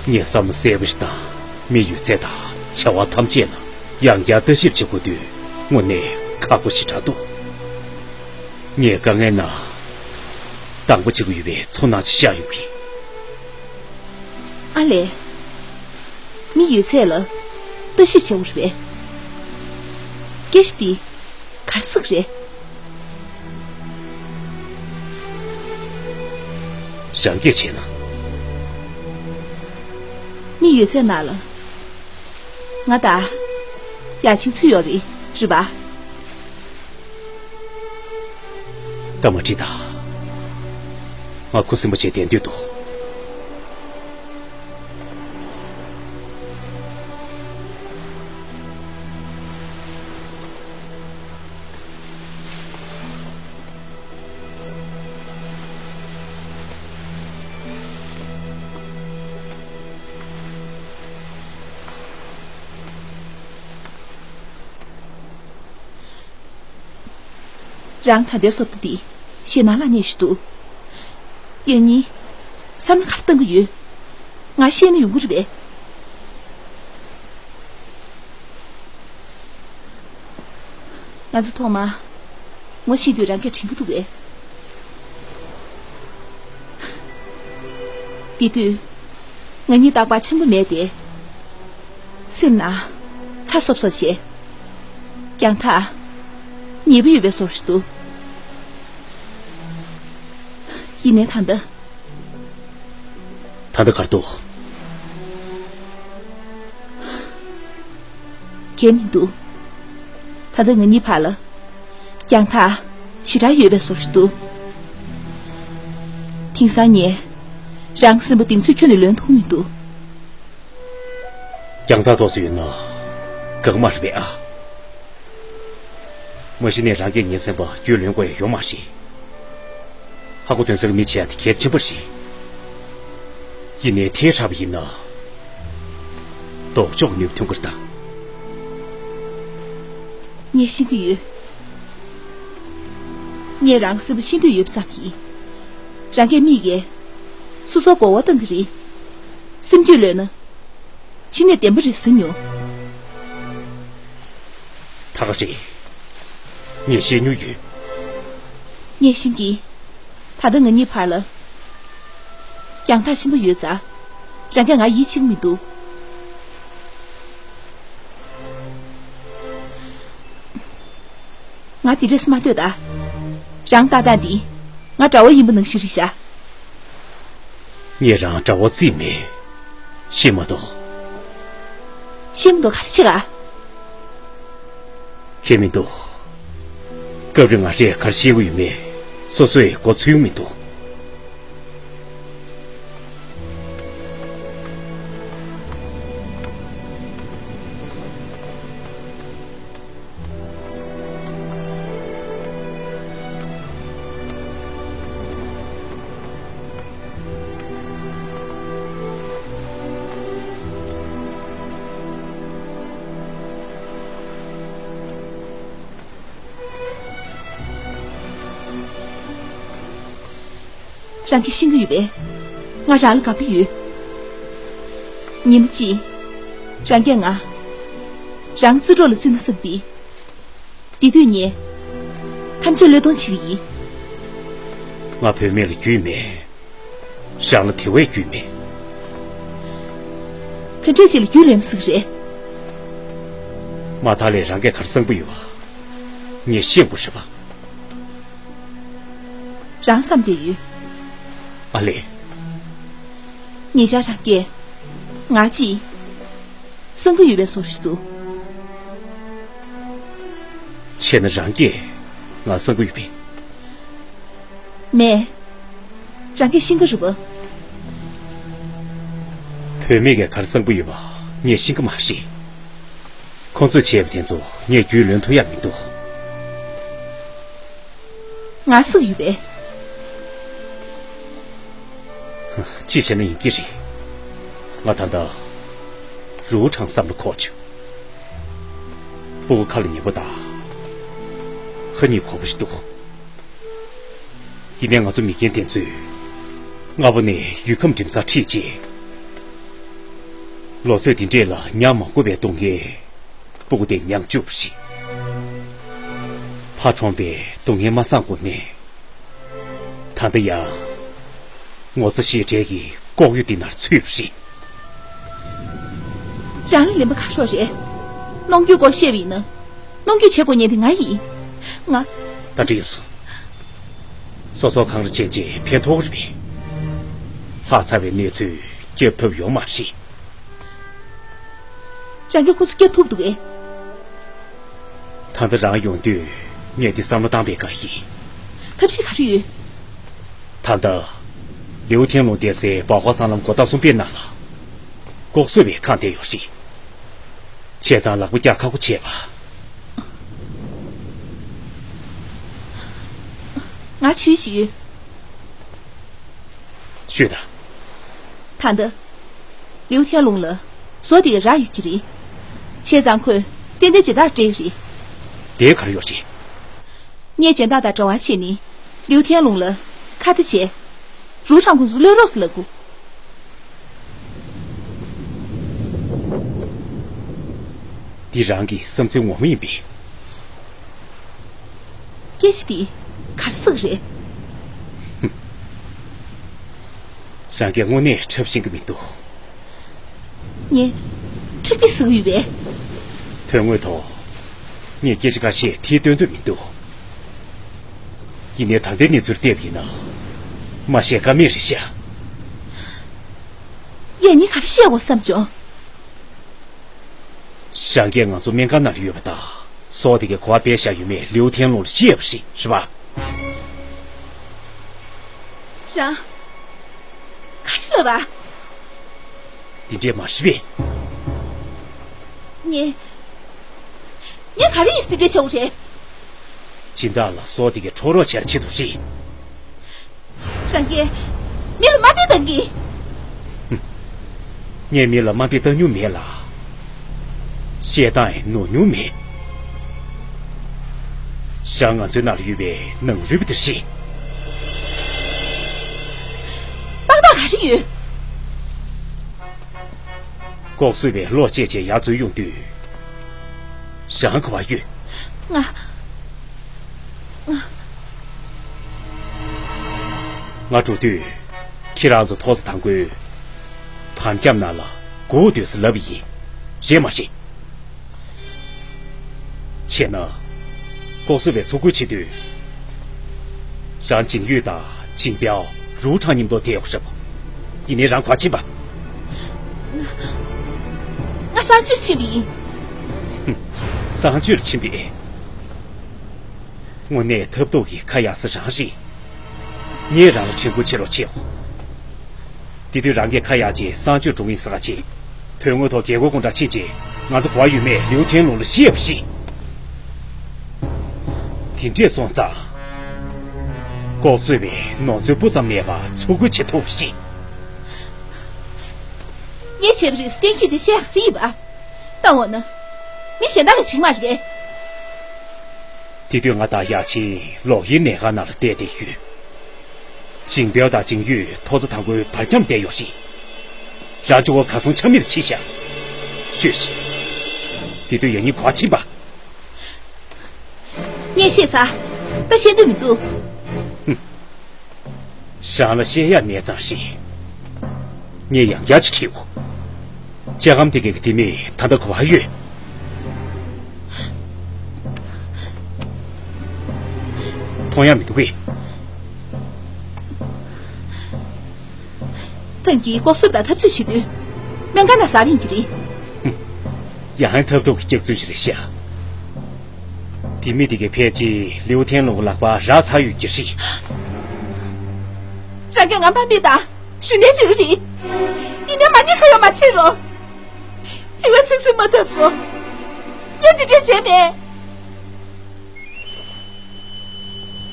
ངས། ངས་བསམ་བློ་གསལ་པོ་ཞིག་བཏང་། མི་ཡོད་ཚད་དང་བྱ་བ་ཐམས་ཅད་ལ་ཡང་བསྐྱར་ལྟ་ཞིབ་བྱེད་དགོས་དུས་དངོས་གནས་ཁག་པོ་ཞིག་ཆགས་འདུག་ངས་དཀའ་ངལ་ནང་དང་པོ་བྱེད་ཀྱི་ཡོད་པའི་ཚོར་སྣང་ཅིག་ཤར་ཡོང་གི། ཨ་ལས། མི་ཡོད་ཚད་ལ་ལྟ་ཞིབ་བྱེད་དགོས་རེད་པས། སྐད་ཆ་འདི་ག་རེ་ཟེར་གི་རེད། རང་སྐད་བྱས་ན། མི་ཡོད་ཚད་ནང་ལ་ང་དང་ཡ་ཆིང་ཚུད་ཡོད་རེད། རེད་པ། ད་མ་དྲིས་དང་། ང་ཁུ་སིམ་པོ་བྱས་བསྡད་འདོད་འདུག་རང་ད་ལྟའི་བཟོ་ལྟ་འདི་ཞེད་སྣང་ལངས་ནས་ཞུ་འདུག་ཡང་སྙིང་བསམ་བློ་ག་རེ་གཏང་གི་ཡོད། ང་ཤེས་ན་ཡོང་གི་རེད་པས། ང་ཚོ་ཐོག་མར་ངོ་ཤེས་དུས་རང་སྐད་དྲན་གྱི་འདུག་གས། དེ་དུས་ང་གཉིས་རྟག་པར་འཆམ་པོ་མེད་དེ། སེམས་ནང་ཚ་སོབ་སོབ་བྱས། རྒྱང་ཐག་ཉེ་པོ་ཡོད་པའི་བཟོ་ཞིག་འདུག་ཡིན་ནའི་ད་ལྟ། ད་ལྟ་གར་འདུག་གས་མི་འདུག་ད་ལྟ་ང་གཉིས་བར་ལ་རྒྱང་ཐག་ཞེ་དྲག་ཡོད་པའི་བཟོ་ཞིག་འདུག་དེང་སང་ངས་རང་སེམས་པ་གདེང་ཚོད་ཁྱོན་ནས་ལོན་ཐུབ་མི་འདུག་རྒྱང་ཐག་ཏོག་ཙམ་ཡོད་ན་དགའ་མ་རེད་པས་ཨ། མ་གཞི་ནས་རང་གིས་ངའི་སེམས་པ་རྒྱུས་ལོན་དགོས་ཡ་ཡོད་མ་རེད། ཧ་གོ་དོན་ཟེར་མི་བྱེད་ཡ་དེ་གལ་ཆེན་པོ་རེད། ཡིན་ནའི་ཐལ་དྲགས་པ་ཡིན་ན། ལྡོག་ཕྱོགས་ནུས་པ་ཐོན་གི་རེད་ད། ངས་ཤེས་ཀྱི་ཡོད། ངས་རང་སེམས་པ་ཤེས་འདོད་ཡོད་པ་ཙམ་གྱིས། རང་སྐད་མིག་གིས་སོ་སོར་མགོ་བོ་བཏང་གི་རེད། སེམས་རྒྱུད་ལོན་ན། ཕྱི་ནས་བདེན་པ་རེད་ཟེར་མྱོང་། ད་ག་རེད། ངས་བཤད་མྱོང་ཡོད། ངས་ཤེས་ཀྱི། ད་ལྟ་ང་གཉིས་བར་ལ་རྒྱང་ཐག་ཆེན་པོ་ཡོད་ཙང་། རང་གིས་ང་ཡིད་ཆེས་མི་འདུག་ང་དེ་འདྲས་མ་འདོད་ད། རང་ལྟ་སྟངས་འདི་ང་དགྲ་བོ་ཡིན་པ་ནང་བཞིན་རེད་ཤག་ངས་རང་དགྲ་བོ་བརྩིས་མེད། ཤེས་མ་གཏོགས། ཤེས་མ་གཏོགས་ག་རེ་བྱེད་ག་ཁྱད་མི་འདུག་སྐབས་རེ་ང་རས་ག་རེ་བཤད་ཀྱི་ཡོད་མེད་སོ་སོས་མགོ་ཚོད་མི་འདུག་རང་གིས་ཤེས་ཀྱི་ཡོད་པས། ང་རང་ལ་དགའ་པོ་ཡོད། ཉི་མ་གཅིག་རང་གིས་ང་རང་རྩེ་གྲོགས་ལ་བརྩི་ན་བསམ་པས། དེ་དུས་ངས་ཐམས་ཅད་བློས་གཏོང་བྱེད་ཀྱི་ཡིན། ང་བུད་མེད་ལ་རྒྱུས་མེད། རང་ལ་དེ་བས་རྒྱུས་མེད། ག་འདྲས་ཅིག་ལ་རྒྱུས་ལོན་ཟིག་རེད། མ་མཐའ་ལས་རང་གིས་ག་རེ་བསམ་གྱི་ཡོད་པ་ངས་ཤེས་དགོས་རེད་པ། རང་བསམ་བསྡད་ཡོད། ཨ་ལས། ཉེ་ཆར་རང་གིས་ང་ཅིག་གསང་གི་ཡོད་པའི་བཟོ་ཞིག་འདུག་བྱས་ན་རང་གིས་ང་གསང་གི་ཡོད་པས། མེད། རང་གིས་ཤེས་ཀྱི་རེད་པ། བུད་མེད་ཀྱིས་ག་རེ་གསང་གི་ཡོད་པ་ངས་ཤེས་ཀྱི་མ་རེད། ཁོང་ཚོས་བྱས་པ་དེ་ཚོ་ངས་རྒྱུས་ལོན་ཐུབ་ཡག་མི་འདུག་ང་གསང་གི་ཡོད་པས། ཅི་བྱས་ན་ཡིན་གྱི་རེད། ང་ད་ལྟ་རུའུ་ཁྲང་བསམ་བློ་འཁོར་བྱུང་། སྤུ་གུ་ཁ་ལ་ཉེ་པོ་དང་། ཧ་ཉེ་གོ་པོ་ཞིག་འདུག་ཡིན་ནའི་ང་ཚོ་མི་རྒན་དེ་ཚོས་སྔ་པོ་ནས་ཡུལ་ཁམས་འགྲིམ་སར་ཁྲིད་རྗེས། ལོ་ཚོད་འདི་འདྲས་ལ་མྱངས་མ་དགོས་པའི་སྡུག་བསྔལ་སྤུ་གུ་དེས་མྱངས་བཅུག་པ་རེད། ཕ་གྲོངས་པའི་སྡུག་བསྔལ་མ་སངས་གོང་ནས། ད་ལྟ་ཡང་ངོ་ཚ་ཞེ་བྲལ་གྱི་ལྐོག་གཡོ་འདི་ནར་ཚུད་པ་རེད། རང་ལ་ལན་པ་ཁ་ཤོག་རེད། གནོང་འགྱོད་སྐོར་བཤད་པ་ཡིན་ན། གནོང་འགྱོད་བྱེད་དགོས་མཁན་དེ་ང་ཡིན། ང་། ད་འགྲིག་སོང་། སོ་སོ་གང་རུ་བྱས་རྗེས་ཕན་ཐོགས་རེད་པས། ལྷག་ཚར་བའི་གནས་ཚུལ་སྐྱབས་ཐུབ་ཡོད་མ་རེད། རང་གིས་ཁོ་ཚོ་སྐྱབས་ཐུབ་འདུག་གས། ད་ལྟ་རང་ཡོང་དུས་ངས་འདི་བསམ་བློ་བཏང་པའི་བཀའ་ཡིན། ཐབས་ཤེས་ག་རེ་ཡོད། ད་ལྟ། ལིའུ་ཐེན་ལུང་བསྡད་སའི་སྦག་ཧོ་སྲང་ལམ་སྒོ་རྟགས་གསུམ་པའི་ནང་ལ། ལྐོག་གསོད་པའི་ཁང་དེ་ཡོད་རེད། བྱས་ཙང་ལག་པ་བཀྱག་ཁག་པོ་བྱས་པ། ང་ཞུ་ཞུ། ཞུས་དང་། ད་ལྟ། ལིའུ་ཐན་ལུང་ལ་བཟོ་དེ་རག་ཡོད་ཀྱི་རེད། བྱས་ཙང་ཁོས་ཏན་ཏན་སྦྱིན་བདག་སྤྲད་ཀྱི་རེད། དེ་ག་རེ་ཡོད་རེད། ངས་སྦྱིན་བདག་དང་འབྲེལ་བ་བྱས་ནས་ལིའུ་ཐན་ལུང་ལ་ཁ་བརྡ་བྱས། རུའུ་ཁྲང་ཁོང་ཚོ་གློད་རོགས་ཟེར་ལབ་དགོས། འདི་རང་གི་བསམ་ཚུལ་ངོ་མ་ཡིན་པས། སྐད་ཆ་འདི་ག་རེ་ཟེར་གི་རེད། རང་གིས་དངོས་གནས་འཁྲབ་ཤེས་ཀྱི་མི་འདུག་ངས་འཁྲབ་པའི་ཟེར་གི་ཡོད་པས། དོན་དངོས་ཐོག་ངས་སྐད་ཆ་ཁ་ཤས་དེ་སྟོན་འདོད་མི་འདུག་ཡིན་ནའི་ད་ལྟའི་གནས་ཚུལ་བལྟས་པ་ཡིན་ན། མ་བཤད་ཀ་མེད་རེད་ཤག་ཡས་ནི་ག་རེ་བཤད་དགོས་བསམ་བྱུང་། རང་གིས་ང་ཚོ་སྨན་ཁང་ནང་ལ་ཡོད་པ་དང་སྲོག་དེ་གའི་གོ་བ་སྤེལ་བཞག་ཡོད་མེད་ལིའུ་ཐན་ལུང་ལ་བཤད་པ་རེད། རེད་པ། རང་། ག་རེ་ལབ་པ། འདི་འདྲས་མ་རེད་པས། ངས། ངས་ག་རེ་ཡིན་འདི་འདྲས་བྱ་དགོས་རེད། སྦྱིན་བདག་ལ་སྲོག་དེ་གའི་འཕྲོག་རོགས་བྱེད་ཆེད་དུ་རེད། རང་གིས་མི་ལ་དམའ་འབེབས་བཏང་གི། ངས་མི་ལ་དམའ་འབེབས་བཏང་མྱོང་མེད་ལ། བཤད་སྟངས་ཡང་ནོར་མྱོང་མེད། རང་ང་ཚོའི་ནང་ལ་ཡོད་པའི་ནང་རུལ་པ་དེ་རེད། ཏག་ཏག་ག་རེ་ཡོད། ལྐོག་གསོད་པས་གློག་བཅད་བྱས་ཡར་འཛུལ་ཡོང་དུས། རང་ག་པར་ཡོད། ང་། ང་། ང་འགྲོ་དུས། ཁྱེད་རང་ཚོ་ཐོག་ས་དང་པོའི་བམ་རྒྱབ་ནང་ལ་སྒུག་སྡོད་ས་ལབ་པ་ཡིན། རེད་མ་རེད། བྱས་ན། ལྐོག་གསོད་པས་འཚོ་རྒོལ་བྱེད་དུས། རང་ཇིང་ཡུས་དང་ཇིང་པའོ། རུའུ་ཁྲང་མཉམ་དུ་བསྡད་ཡོད་རེད། ཡིན་ནའི་རང་ག་པར་ཕྱིན་པ། ང་གསང་སྤྱོད་ཕྱིན་པ་ཡིན། གསང་སྤྱོད་ཕྱིན་པས། དངོས་གནས་ཐབས་སྡུག་གི་ཁ་གཡར་ས་རང་རེད། ངས་རང་ལ་དྲན་སྐུལ་བྱེད་རོགས་བྱེད། དེ་དུས་རང་གིས་ཁ་གཡར་རྗེས་གསང་སྤྱོད་འགྲོ་གི་ཡིན་ཟེར་ག་བྱས། དོན་དངོས་ཐོག་རྒྱལ་སྒོ་སྐུ་འདྲ་ཕྱིན་རྗེས་ང་ཚོ་གོ་བ་ཡོད་མེད་ལིའུ་ཐན་ལུང་ལ་བཤད་པ་རེད། དེ་འདྲས་སོང་ཙང་། ལྐོག་གསོད་པས་ནོར་འཛོལ་སྤུ་ཙམ་མེད་པར་འཚོ་རྒོལ་བྱེད་ཐུབ་པ་རེད། ངས་བྱས་པ་རེད་གཏན་འཁེལ་བྱས་བཤད་ཡག་རེད་ཡིན་པ། ད་འོ་ན། མི་གཞན་དག་གིས་བྱེད་མ་རེད་པས། དེ་དུས་ང་དང་ཡ་ཆེན་ལོག་གཡེམ་ནས་ཁང་ནང་ལ་བསྡད་བསྡད་ཡོད། ཇིང་དཔལ་དང་ཇིང་ཡུས་ཐོག་བརྩེགས་དང་པོའི་བར་ཁྱམས་བསྡད་ཡོད་རེད། རང་ཚོ་བ་གར་སོང་ཆ་མེད་ཕྱིན་ཤག་ཤོད་ཤིག་དེ་དུས་ཡང་སྙིང་གོ་ཕྱིན་པ། ངས་བཤད་ཚར། ད་བཤད་འདོད་མི་འདུག་རང་ལ་བཤད་ཡ་མེད་ཙང་རེད། ངས་ཡང་བསྐྱར་ཅིག་དྲིས་གོ། ལྕགས་སྒམ་དེ་གའི་དེ་མིན་ད་ལྟ་ག་པར་ཡོད། མཐོང་ཡ་མི་འདུག་གས། ཐང་གིས་ལྐོག་གསོད་དང་འཐབ་རྩོད་བྱེད་དུས་སྨན་ཁང་ནང་ཟ་བ་ཡིན་གྱི་རེད། ཡང་ཐབས་སྡུག་གི་སྐྱག་རྫུན་ཞིག་རེད་ཤག་དེ་མི་དེ་གའི་ཕལ་ཆེར་ལིའུ་ཐན་ལུང་གི་ལག་པར་རག་ཚར་ཡོད་ཀྱི་རེད། རང་གིས་ང་མ་སྨྲས་དང་། ཞུ་ནས་འགྲིག་རེད། ཡིན་ནའི་མ་ཉེས་ཁ་གཡོག་མ་བྱེད་རོགས། དེ་བས་ཚིག་ཚིག་མ་ཐབས་རོགས། ངས་འདི་འདྲས་བྱས་མེད།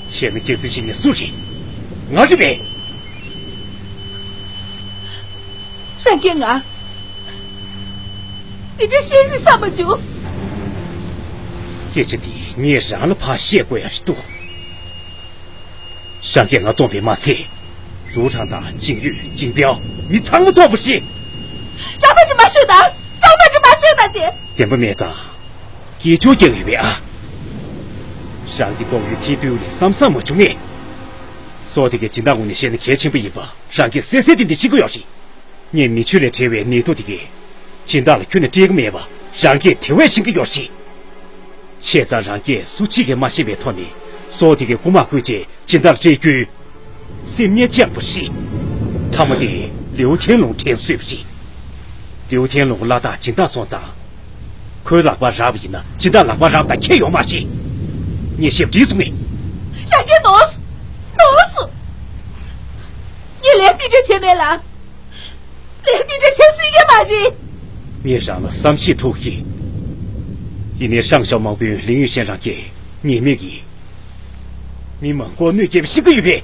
བྱས་ན་སྐྱག་རྫུན་བྱེད་མཁན་སུ་རེད། ང་རེད་པས། རང་གིས་ང་། འདི་འདྲས་བཤད་རིན་བསམ་མ་བྱུང་། སྐད་ཆ་འདི་ངས་རང་ལ་ཕར་བཤད་དགོས་ཡ་རེད་འདུག་རང་གིས་ང་བཙོང་བས་མ་ཚད། རུའུ་ཁྲང་དང་ཅིང་ཡུས་ཅིང་པའོ་མི་ཚང་མ་བཙོང་བ་རེད། དྲང་པོ་ཅིག་མ་ཤོད་དང་། དྲང་པོ་ཅིག་མ་ཤོད་དང་ཅེ། བདེན་པ་མེད་ཙང་། སྐད་ཅོར་རྒྱག་ཡོད་པས་ཨ། རང་གི་ལྐོག་གཡུ་ཐེ་ཐུའུ་ལས་བསམ་བསམ་མ་བྱུང་ངས། སོ་དེ་གའི་སྦྱིན་བདག་ངོས་ནས་བཤད་ན་གལ་ཆེན་པོ་ཡིན་པ་རང་གིས་གསལ་གསལ་ཏན་ཏན་ཤེས་ཀྱི་ཡོད་རེད། ངས་མེ་ཆུ་ལས་བྲལ་བའི་ནད་དུག་དེ་གའི་སྦྱིན་བདག་ལ་ཁྱོན་ནས་སྤྲད་ཀྱི་མེད་པ་རང་གིས་དེ་བས་ཤེས་ཀྱི་ཡོད་རེད། བྱས་ཙང་རང་གིས་སུ་གཅིག་གིས་མ་ཤེས་པའི་ཐོག་ནས་སོ་དེ་གའི་རྐུ་མ་བརྐུས་རྗེས་སྦྱིན་བདག་ལ་སྤྲད་རྒྱུའི་སེམས་ངན་བཅངས་པ་རེད། མཐའ་མ་དེ་ལིའུ་ཐན་ལུང་དྲན་གསོས་པ་རེད། ལིའུ་ཐན་ལུང་གི་བླ་རྟགས་སྦྱིན་བདག་སོང་ཙང་། ཁོའི་ལག་པར་རག་པ་ཡིན་ན་སྦྱིན་བདག་ལག་པར་རག་པ་དང་ཁྱད་ཡོད་མ་རེད། ངས་བཤད་པ་འགྲིག་སོང་ངས། རང་གིས་ནོར་སོང་། ནོར་སོང་། ངས་ལས་དེ་འདྲ་བྱས་མེད་ལ། ལས་དེ་འདྲ་བྱེད་སྲིད་ཀྱི་མ་རེད། ངས་རང་ལ་བསམ་ཤེས་ཐུག་གི། ཡིན་ནའི་ཧྲང་ཞའོ་དམག་དཔོན་ལིང་ཡུས་ཤན་རང་གིས་ཉེས་མེད་ཀྱི་མི་མང་པོར་གནོད་སྐྱེལ་བ་ཤེས་ཀྱི་ཡོད་པས།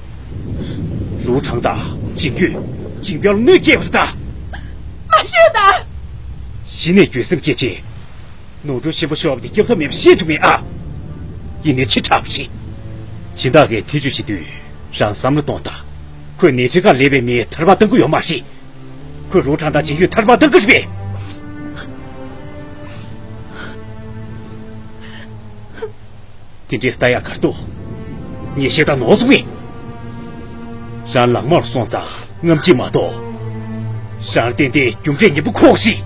རུའུ་ཁྲང་དང་ཅིང་ཡུས་ཅིང་པའོ་ལ་གནོད་སྐྱེལ་བ་རེད་ད། མ་ཤོད་ད། གཞི་ནས་འགྱོད་སེམས་སྐྱེས་བྱས། ནོར་འཁྲུལ་ཆེན་པོ་ཤོར་བ་དེ་སྐྱོབ་ཐབས་མེད་པ་ཤེས་བྱུང་མེད་ཨ། ཡིན་ནའི་ཕྱི་དྲགས་པ་རེད། སྦྱིན་བདག་གིས་ཐེ་ཇུས་བྱེད་དུས་རང་བསམ་བློ་གཏོང་དང་། ཁོས་ནེ་ཁྲི་ཁར་ལས་པའི་མི་ཐར་པ་གཏང་གི་ཡོད་མ་རེད། ཁོས་རུའུ་ཁྲང་དང་ཅིང་ཡུས་ཐར་པ་གཏང་གི་རེད་པས། དེ་འདྲའི་ལྟ་ཡག་ག་རེ་འདུག་ངས་བཤད་སྟངས་ནོར་སོང་ངས། རང་ལག་དམར་སོང་ཙང་རྔམ་བརྗིད་མ་གཏོགས། རང་ཏན་ཏན་རྒྱུ་འབྲས་ངན་པ་ཁོག་ཤིག་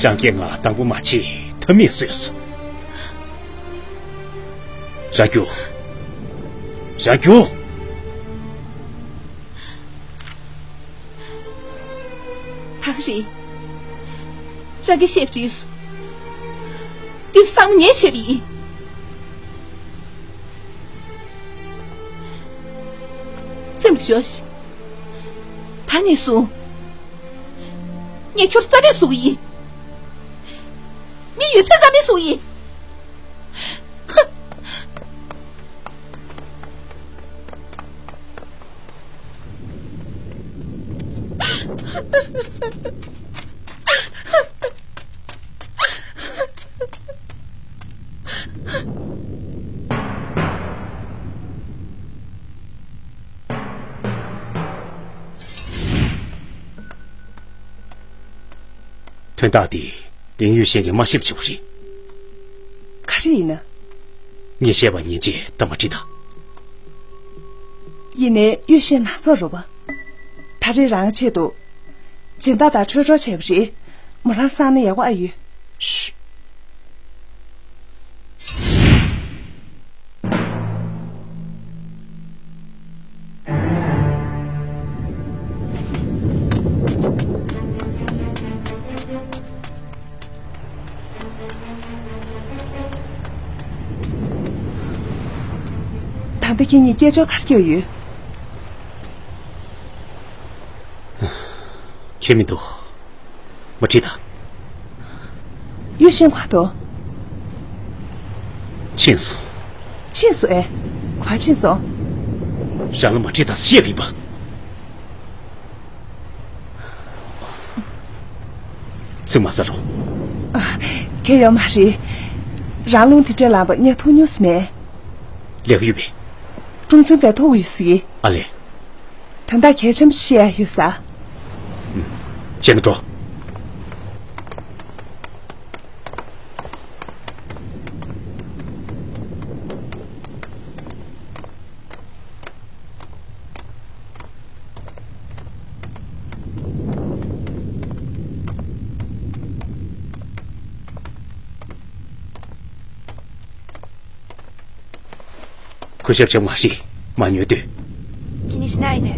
ཞང་གིས་ང་དང་པོ་མ་བྱེད་ཐབས་མེད་བཟོས་སོང་། རང་རྒྱུགས། རང་རྒྱུགས། ད་ག་རེད། རང་གིས་བཤད་པ་འགྲིག་སོང་། འདི་ཚོ་ཚང་མ་ངས་བྱས་པ་ཡིན། སེམས་ལ་ཞོག་ཤིག་ད་ནས་བཟུང་། ངས་ཁྱོད་རྩ་མེད་བཟོ་གི་ཡིན། མི་ཡོད་ཚད་རྩ་མེད་བཟོ་གི་ཡིན། དོན་དག་འདི་ལིང་ཡུས་ཤན་གྱིས་མ་ཤེས་པ་བྱེད་དགོས་རེད། ག་རེ་ཡིན་ན། ངས་བཤད་པ་ཉན་རྗེས་གཏམ་པ་ཁྲིད་དང་། ཡིན་ནའི་ཡུས་ཤན་ནག་ཚོགས་རེད་པ། ད་རེས་རང་ཆེད་དུ། སྦྱིན་བདག་དང་འཕྲོད་གྲོལ་བྱས་པ་རེད། མོ་རང་སང་ན་ཡག་པོ་ཨ་ཡོད། ཤུ། ད་ལྟ་ཁྱེད་གཉིས་སྐད་ཅོར་ག་རེ་རྒྱག་ཡོད། ཁྱད་མི་འདུག་མ་ཁྲིད་དང་། ཡུས་ཤན་ཁ་དོ། ཕྱིན་སོང་། ཕྱིན་སོང་ཨེ། ག་པར་ཕྱིན་སོང་། རང་ལ་མ་ཁྲིད་དང་བཤད་པ་ཡིན་པ། ཚིག་མ་ཟ་རོགས། ཨ། ཁྱེད་ཡོད་མ་རེད། རང་རླུང་དེ་འདྲ་ལངས་པ་ངས་མཐོང་མྱོང་མེད། ལས་ཀ་ཡོད་པས། ཀྲུང་ཚུན་གས་ཐུག་ཡོད་སྲིད། ཨ་ལས། དོན་དག་གལ་ཆེན་པོ་བཤད་ཡ་ཡོད་ས། བྱས་ན་འགྲོ། ཁུ་ཤབ་ཤབ་མ་བྱེད། མ་ཉོས་དུས། 気にしないで。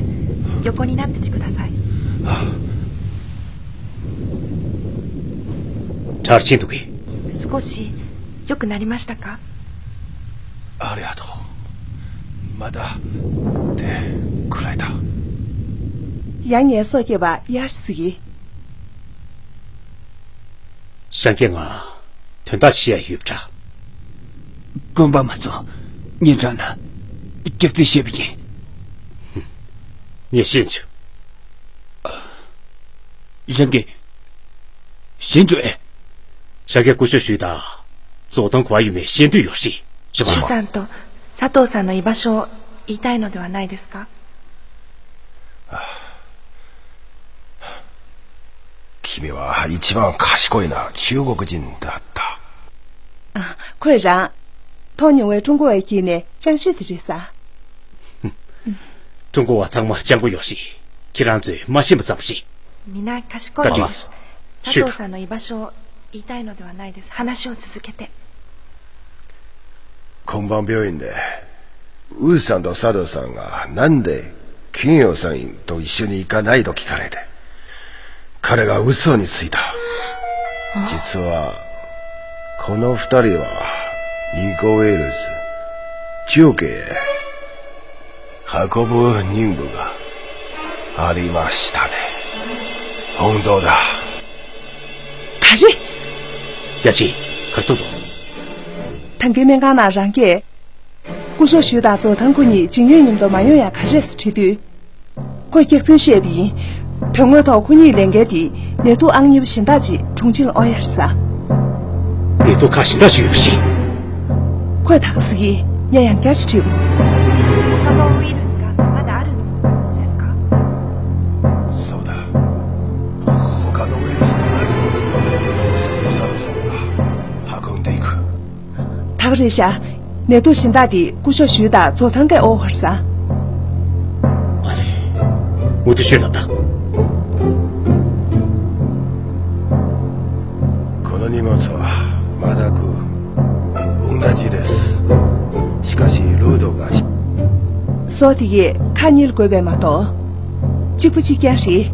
横になっててください。 ཁྲག་ཕྱིན་འདུག་གས། 少し良くなりましたか？ ありがとう。まだ手くらいだ。 ཡང་ངལ་གསོ་བསྐྱེད་པ་ཡར་ཞུ་གི། ཞང་གིས་ང་དོན་དག་བཤད་ཡ་ཡོད་པ་འདྲ། དགོན་པ་མ་ཚོགས་ཉིན་གྲངས་ན་རྒྱག་རྩིས་བྱས་པ་ཡིན། ངས་ཤེས་བྱུང་། ཞང་གིས་ཤེས་བྱུང་ཨེ། ཞང་གིས་སྐུ་ཞབས་ཞུས་དང་། རྫོགས་ཐང་ག་པར་ཡོད་མེད་ཤེས་འདོད་ཡོད་རེད། རེད་པ། 朱さんと佐藤さんの居場所を言いたいのではないですか？ 君は一番賢いな中国人だった。 ཁོས་རང་མཐོང་མྱོང་བའི་ཀྲུང་གོ་བའི་དཀྱིལ་ནས་སྤྱང་ཤོས་དེ་རེད་ས། ཀྲུང་གོ་བ་ཚང་མ་སྤྱང་པོ་ཡོད་རེད། ཁྱེད་རང་ཚོས་མ་ཤེས་པ་ཙམ་རེད། みんな賢いです。 ད་ཅི། 佐藤さんの居場所を言いたいのではないです。話を続けて。 根盤病院で、ウーさんと佐藤さんがなんで金陽さんと一緒に行かないと聞かれて、彼が嘘についた。実は、この二人はニコウイルス、中継へ運ぶ任務がありましたね。本当だ。 ག་རེ། ཡ་ཅི། ག་རེ་ཟེར་འདུག་ད་གིན་སྨན་ཁང་ནང་རང་གིས། སྐུ་ཞབས་ཞུས་དང་རྫོགས་ཐང་ཁོ་གཉིས་སྦྱིན་ཡོད་མཉམ་དུ་མ་ཡོང་ཡ་ག་རེ་རེད་ཟེར་དྲིས་དུས། ཁོས་སྐྱག་རྫུན་བཤད་པ་ཡིན། དོན་དངོས་ཐོག་ཁོ་གཉིས་ལས་འགུལ་དེ་ནད་དུག་ཨང་གཉིས་པ་གཞན་དག་ཅིག་དྲུང་ཆེ་ལ་དབོར་ཡ་རེད་ས། ནད་དུག་ཁག་གཞན་དག་ཅིག་ཡོད་པ་རེད། ཁོས་ད་ག་ཟེར་གི། ངས་ཡང་བསྐྱར་ཅིག་དྲིས་པ། 他のウイルスがまだあるのですか？ そうだ。他のウイルスがある。そのサルさんが運んでいく。 ད་ག་རེད་ཤག་ནད་དུག་གཞན་དག་དེ་སྐུ་ཞབས་ཞུས་དང་རྫོགས་ཐང་གིས་དབོར་ས། ཨ་ལས། འོ་དེ་ཤོད་ལབ་ད། この荷物はまだく同じです。しかしルードが བཟོ་དེ་གས་ཁག་གཉིས་ལ་བགོས་པས་མ་གཏོགས། གཅིག་པ་གཅིག་རྐྱང་རེད།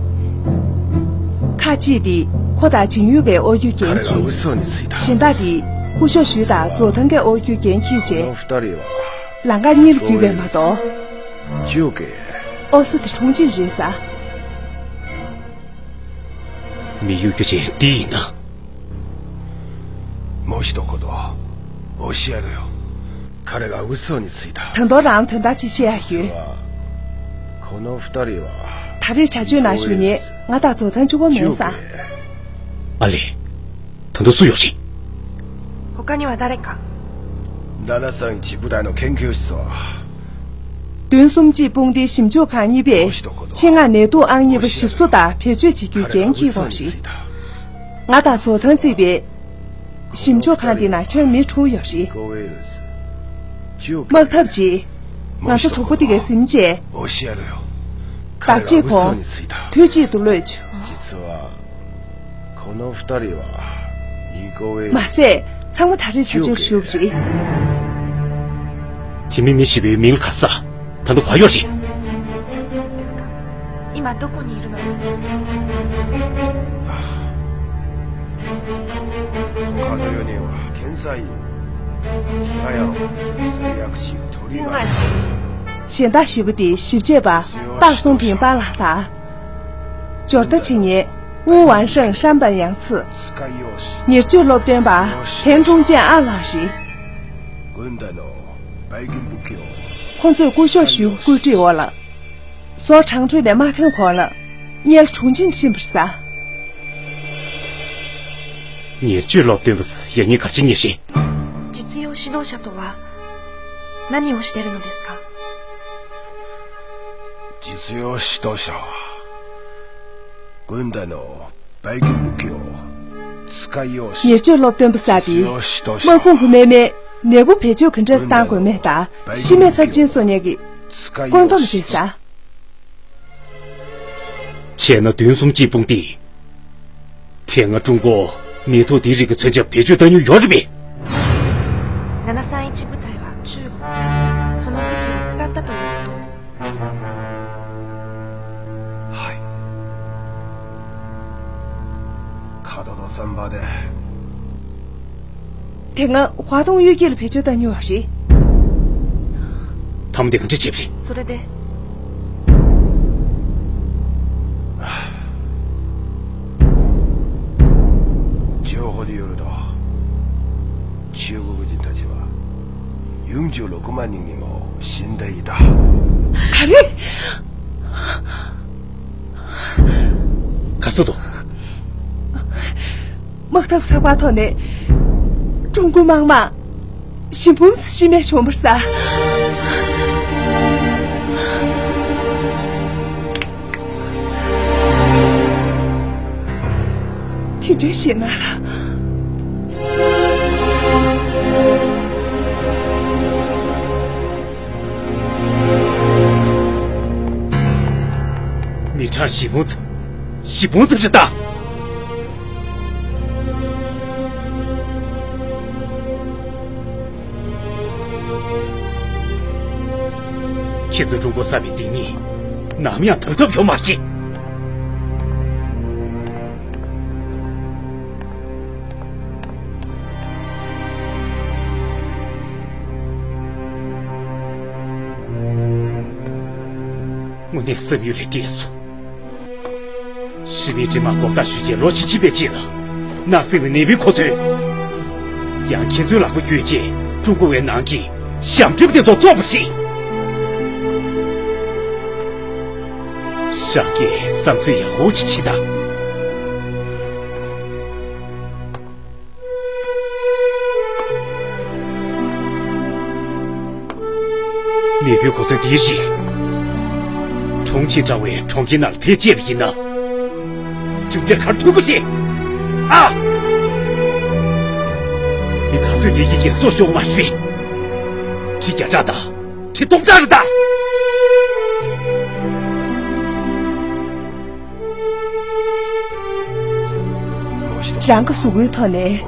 ཁག་གཅིག་དེ་ཁོ་དང་སྦྱིན་ཡོད་ཀྱིས་དབོར་རྒྱུ་འགན་འཁྱེར། གཞན་དག་དེ་སྐུ་ཞབས་ཞུས་དང་རྫོགས་ཐང་གིས་དབོར་རྒྱུ་འགན་འཁྱེར་བྱས། ལམ་ཁ་གཉིས་ལ་བརྒྱུས་པས་མ་གཏོགས། དབོར་ས་དེ་དྲུང་ཆེ་རེད་ས། མི་གཡོ་སྒྱུ་ཅན་འདི་ཡིན་ན། もう一言教えろよ。彼が嘘についた。 ད་དུང་རང་དོན་དག་ཅིག་བཤད་ཡ་ཡོད། この二人は ད་རེས་བྱ་སྤྱོད་ནང་ཞུགས་མཁན་ང་དང་རྫོགས་ཐང་གཅིག་པོ་མིན་ས། ཨ་ལས། ད་དུང་སུ་ཡོད་རེད། 他には誰か？ 七三一部隊の研究室は བདུན་གསུམ་གཅིག་དཔུང་སྡེའི་ཞིབ་འཇུག་ཁང་གཉིས་པས་ཆེད་མངགས་ནད་དུག་ཨང་གཉིས་པ་ཞིབ་བཟོ་དང་བེད་སྤྱོད་བྱེད་རྒྱུའི་འགན་འཁྱེར་ཡོད་རེད། ང་དང་རྫོགས་ཐང་བརྩིས་པའི་ཞིབ་འཇུག་ཁང་དེ་ནང་ཁྱོན་མི་དྲུག་ཡོད་རེད། དམག་འཐབ་རྗེས་ང་ཚོ་གྲོགས་པོ་དེ་གས་ཟིན་རྗེས། བདག་གཅིག་ཁོང་དུས་གཅིག་ཏུ་གློད་བྱུང་། この二人はニコウイルス མ་ཟད་ཚང་མ་ད་རེས་བྱ་སྤྱོད་ཞུགས་རེད། དེ་མིན་མི་ཞིག་པའི་མིང་ལ་ག་ས། ད་དུང་ག་ཡོད་རེད། ですか？今どこにいるのですか？ 他の四人は天才、平山、製薬士、鳥貝。 གཞན་དག་བཞི་པོ་དེ་ཞིབ་དཔྱད་པ་སྟག་གསུམ་ཕིང་པཱ་ལགས་དང་། འབྱོར་ལྟ་བྱེད་མཁན་ཝུའུ་ཝང་ཧྲེང་ཧྲན་པན་ཡང་ཚི། ཉེར་སྤྱོད་སློབ་སྟོན་པ་ཐན་ཀྲུང་ཅན་ཨ་ལགས་རེད། ཁོང་ཚོས་སྐུ་ཞབས་ཞུའི་བཀོད་སྒྲིག་འོག་ལ། ཟོག་ཁྲང་ཁྲོས་ནས་མ་ཐོན་གོང་ལ། ངས་གྲོང་ཁྱེར་ཕྱིན་པར་ཟ། ཉེར་སྤྱོད་སློབ་སྟོན་པ་ཟེར་ཡག་ཉེས་ག་རེ་བྱེད་མཁན་ཡིན་ནམ། 実用指導者とは何をしてるのですか？ 実用指導者は軍隊のバイキン武器を使いようし ཉེར་སྤྱོད་སློབ་སྟོན་པ་ཟེར་དེ། དམག་དཔུང་གི་རྨས་མའི་ནད་འབུ་བེད་སྤྱོད་ག་འདྲ་བཏང་དགོས་མིན་དང་ཤི་རྨས་ཚབས་ཆེན་གསོ་མཁན་གྱི་བཀོད་འདོམས་རེད་ཟེར། བྱས་ན་བདུན་གསུམ་གཅིག་སྤུངས་ཏེ། དེ་སྔ་ཀྲུང་གོ་ནད་དུག་དེའི་རིགས་ཀྱི་མཚོན་ཆ་བེད་སྤྱོད་བཏང་མྱོང་ཡོད་རེད་པས། 七三一部隊は中国、その武器を使ったということ。 はい。角田さんまで。 དེ་སྔ་ཧྭ་ཏུང་གཡུལ་འགྱེད་ལ་བེད་སྤྱོད་བཏང་མྱོང་བ་རེད། ཐམ་དེ་ག་འདྲ་བྱས་པ་རེད། それで。 情報によると、中国人たちはよんじゅうろくまん人にも死んでいた。 ག་རེ། ག་རེ་ཟེར་འདུག་དམག་འཐབ་ཚགས་པར་ཐོག་ནས་ཀྲུང་གོའི་དམག་དམངས་ཞི་འབུམ་ཙམ་ཤི་རྨས་བྱུང་བར་གསལ། དེ་འདྲ་ཞིག་ན་ལ། མི་གྲངས་ཞི་འབུམ་ཙམ། ཞི་འབུམ་ཙམ་རེད་ད། ཁྱེད་ཚོ་ཀྲུང་གོ་གསར་པའི་སྡིག་ཉེས་ནམ་ཡང་དག་ཐབས་ཡོད་མ་རེད། དངོས་གནས་བསམ་ཡུལ་ལས་འདས་སོང་། ཞི་བའི་དྲི་མ་གོམ་སྟབས་ཞུས་རྗེས་ལོ་བཞི་ཕྱིན་པའི་རྗེས་ལ། ནག་སེལ་བའི་ནད་འབུའི་གོ་མཚོན། ཡང་ཁྱེད་ཚོའི་ལག་པ་བརྒྱུད་རྗེས་ཀྲུང་གོ་བའི་ནང་གི་ཞབས་འདྲེན་པ་དེ་ཚོ་བཙོག་པ་རེད། ཞང་གིས་བསམ་ཚུལ་ཡག་པོ་ཅིག་བྱེད་དང་། ནད་འབུའི་གོ་མཚོན་དེའི་རིགས། གྲོང་ཁྱེར་འདྲ་བའི་གྲོང་ཁྱེར་ནང་ལ་ཕར་བཅད་པ་ཡིན་ན། མཇུག་འབྲས་ག་རེ་ཐོན་དགོས་ཤེ། ཨ། མི་ག་ཚོད་དེ་ཡི་གེ་སྲོག་ཤོར་མ་རེད། ཁྲི་བརྒྱ་ཕྲག་དང་། ཁྲི་སྟོང་ཕྲག་རེད་ད། རང་གི་གཟུགས་པོའི་ཐོག་ནས།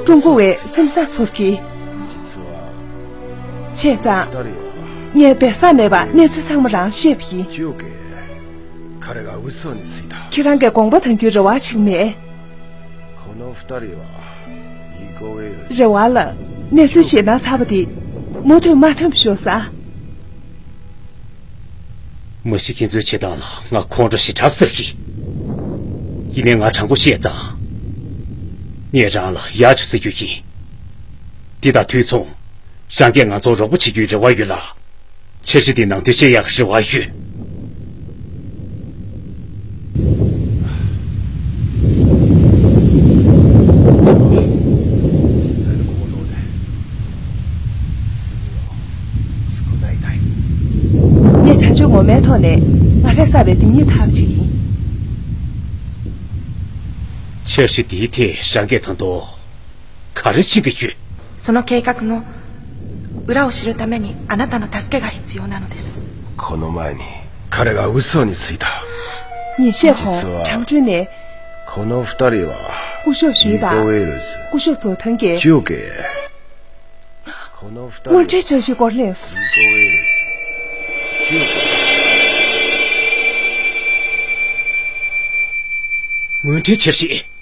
ཀྲུང་གོ་བའི་སེམས་བཟང་ཚོར་གྱིས། བྱས་ཙང་། ངས་སྦས་གསང་མེད་པར་གནས་ཚུལ་ཚང་མ་རང་ལ་བཤད་པ་ཡིན། ཁྱེད་རང་གིས་དགོངས་པ་དང་རྒྱུའི་རེ་བ་བྱེད་ཀྱི་མེད། རེ་བ་ལ་གནས་ཚུལ་ཞིག་ན་ཚར་བ་དེ་མུ་མཐུད་མ་ཐོན་པ་ཤོག་ཟེར། མ་གཞི་ཁྱེད་ཚོའི་བྱེད་སྟངས་ལ་ང་ཁོང་ཁྲོ་ཞེ་དྲག་ཟ་གི། ཡིན་ནའི་ང་དྲང་པོ་བཤད་ཙང་། ངས་རང་ལ་ཡག་བྱུང་ཟེར་རྒྱུ་ཡིན། འདི་དང་དུས་མཚུངས། རང་གིས་ང་ཚོར་རོགས་པ་བྱེད་རྒྱུའི་རེ་བ་ཡོད་ལ། འཆར་གཞི་འདི་ནང་དོན་བཤད་ཡག་གི་རེ་བ་ཡོད། ངས་བྱ་སྤྱོད་ངོ་མའི་ཐོག་ནས་ང་རས་བསགས་པའི་སྡིག་ཉེས་ཐར་བ་ཞིག་ཡིན། འཆར་གཞི་འདིའི་ཐད་རང་གིས་ད་དུང་ག་རེ་བྱེད་ཀྱི་ཡོད། その計画の裏を知るためにあなたの助けが必要なのです。この前に彼が嘘についた。 ཉིན་ཤས་གོང་ཁྲང་ཁྲུན་ནས། この二人は སྐུ་ཞབས་ཞུས་དང་། ニコウェルズ。 སྐུ་ཞབས་ཙོ་ཐང་གིས། 中継。 དངོས་འབྲེལ་འཆར་གཞིའི་སྐོར་གླེང་སོང་། དངོས་འབྲེལ་འཆར་གཞི།